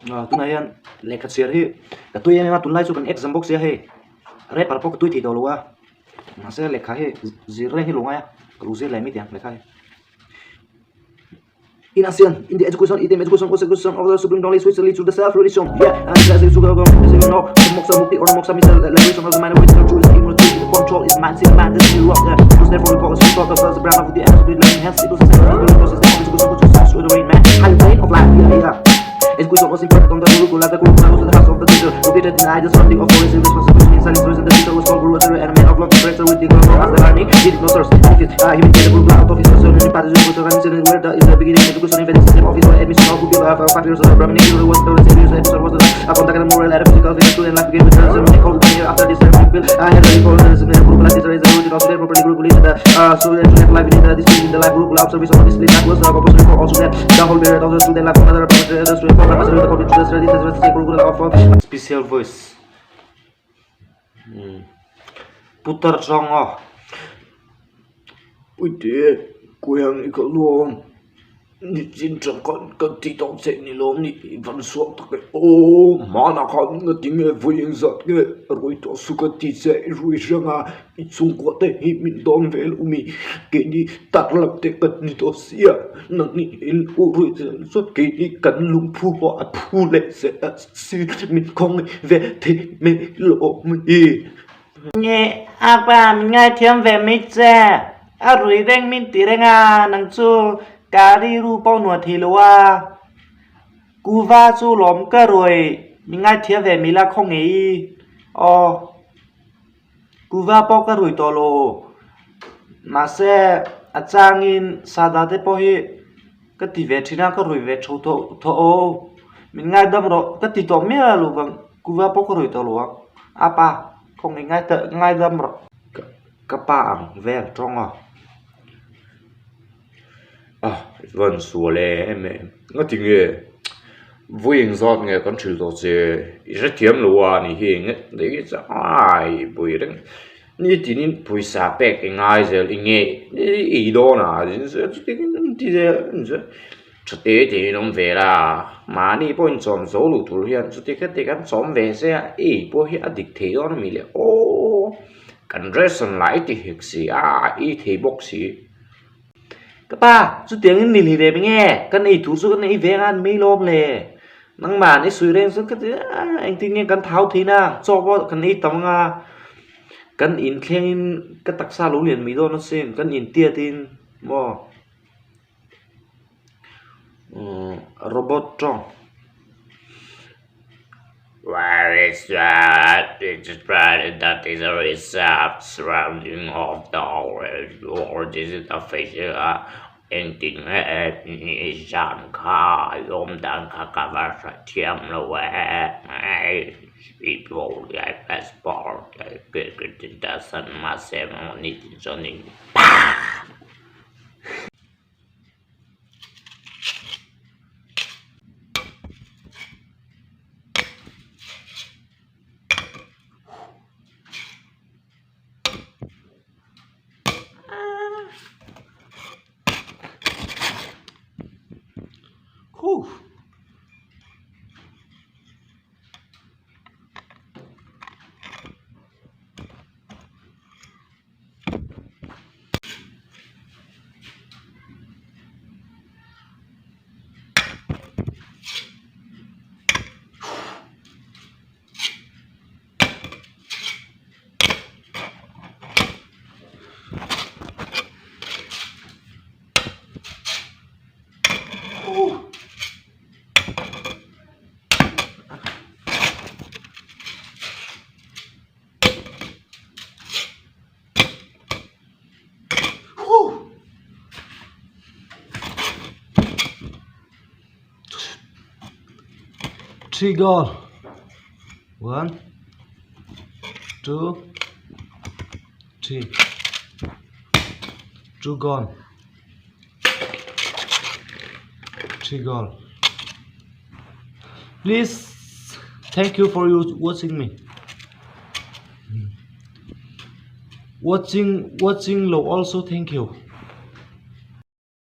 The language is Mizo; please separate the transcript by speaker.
Speaker 1: Tunah hian lehkha chhiar hi ka tui em em a tunlai chu kan exam bawk sia hei rapper pawh ka tui thei tawh lo a mahse lehkha hi zir reng hi lo ngai a ka lo zir leh mai teh ang lehkha hi. In ASEAN, in the education, in the education, education of the supreme knowledge which leads to the self-realization. Yeah, and as you go, as you know, moksha mukti or moksha means the liberation of the mind, which is true, is immunity, the control is mind, mind, this is what, it was therefore called the thought of the brahma of the absolute learning, hence it was the process of education which is through the rain, man, high plane of life, yeah, yeah. Education was important on the Gurukula, the Gurukula was the house of the teacher, located in the surrounding of forest, responsibility in silence, the teacher was called Guru and a man of long character with the Guru as the learning, he did not source, he became the Gurukula out of his where the is the beginning education in system of his admission of who 5 years of Brahminic was the years episode was the contact and moral and physical fitness and life began with the ceremony called Upanayana. After this ceremony bill had a recall the Gurukula teacher is the routine of the properly Gurukul is the so that life in the discipline in the life Gurukula of service of discipline that was compulsory for all students the whole period of the student life another the student for the according to the studies the Gurukula of special voice putar chong aw.
Speaker 2: Puite kuang i ka luam nichin tang khan ka ti tawh che ni lawm ni i van suak tak e aw hmanah khan nga ti nge vawi engzat nge rui tawh su ka ti che i rui hrang a i chhungkua te hi min dawn vel awm i keini tar lam te kan ni tawh sia nangni in u rui zel chuan keini kan lungphu pawh a phu leh zel a si min khawngaih ve thei mai lawm i.
Speaker 1: Nge a pa min ngaithiam ve mai che, a rui reng min ti reng a, nang chu ka riru pawh nuah thei lo a, kuva chu lawm ka rui min ngaithiam ve mai la khaw ngei aw, kuva pawh ka rui tawh lo, mahse a changin sada te pawh hi ka ti ve thin a, ka rui ve tho tawh aw, min ngaidam rawh ka ti tawh miah lo vang. Kuva pawh ka rui tawh lo ang. A pa, khawngaih ngai teh ngaidam rawh. Ka pa ang vel tawng a.
Speaker 2: Ah, i van sual em em. Ngati nge? Vawi engzat nge kan hrilh tawh che? I hrethiam lo a ni hi nge ai pui reng. Nitinin pawisa pek i ngai zel i nge i dawn a chuti zel. Tha te te in awm ve la, mahni pawh in chawm zo luh tur hian chuti kha ti khan chawm ve se a, ei pawh hi a dik thei dawn a mi le aw, kan ration lah i ti hek si a, i thei bawk si.
Speaker 1: Ka pa, chutiang in ni hlei ve nge, kan ei tur chu kan ei ve ang a ni mai lawm le, nangmah i sawi reng chuan ka ti a, engtin nge kan thau theih na, chaw pawh kan ei tam ang a, kan inthleng in ka taksa lo lian mai dawn asin, kan intiat in maw. Robot tawng.
Speaker 2: Where is that? It is spread that is a reserve surrounding of the or this is the face engtin nge ni zan kha lawm dan kha ka va hrethiam lo e people like passport mahse ni chuanin.
Speaker 1: Whew. Three goal. One, two, three. Two goal. Three goal. Please, thank you for you watching me. Watching, watching low also thank you.